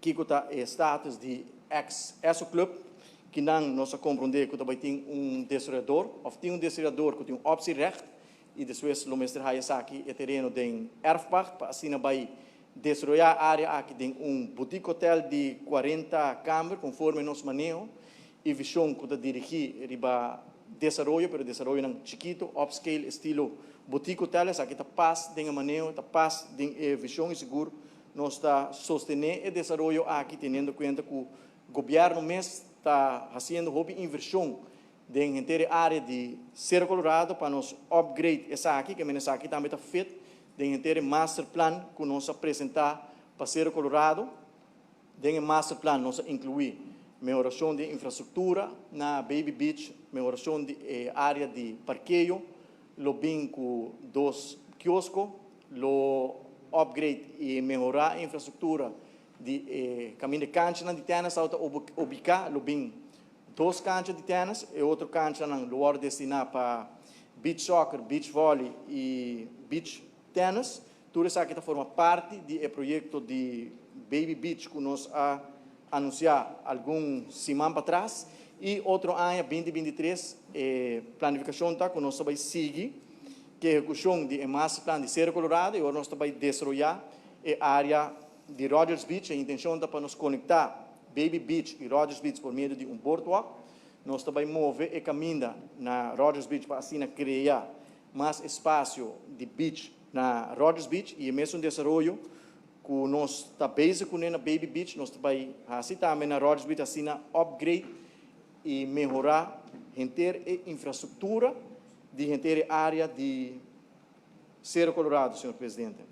Kiko ta e status di ex Esso Club, cu nan nos a comprende cu tambe tin un desaroyador, of tin un desaroyador cu tin un optierecht, y despues lo mester haya esaki e tereno den erfpacht, pa asina bay desaroya area aki den un boutique hotel di 40 kamber, conforme nos maneho y vision cu ta dirigi riba desaroyo, pero desaroyo nan chikito, upscale, estilo boutique hotel. Aki ta pas den maneho, ta pas den vision y sigur nos ta sostene e desaroyo aki, teniendo cuenta cu gobierno mes ta haciendo hopi inversion den henter area di Sero Colorado pa nos upgrade esaki, cu esaki tambe ta fit den henter master plan cu nos a presenta pa Sero Colorado. Den master plan nos a inclui mehoracion di infrastructura na Baby Beach, mehoracion di area di parkeo, lo bin cu dos kiosco, lo upgrade y mehora e infrastructura di caminda di cancha di tennis ta ubica, lo bin dos cancha di tennis y otro cancha nan lo destina pa beach soccer, beach volley y beach tennis. Tur esaki ta forma parti di e proyecto di Baby Beach cu nos a anuncia algun siman patras. Y otro aña, 2023, planificacion ta cu nos ta bay sigui cu ehecucion di master plan di Sero Colorado y awor nos ta bay desaroya e area di Rogers Beach. E intencion ta pa nos conecta Baby Beach y Rogers Beach pa medio di un boardwalk. Nos ta bay move e caminda na Rogers Beach pa asina crea mas espacio di beach na Rogers Beach y mes desaroyo cu nos ta bezig cu na Baby Beach, nos ta bay asina tambe na Rogers Beach, asina upgrade y mehora henter e infrastructura di henter area di Sero Colorado, señor presidente.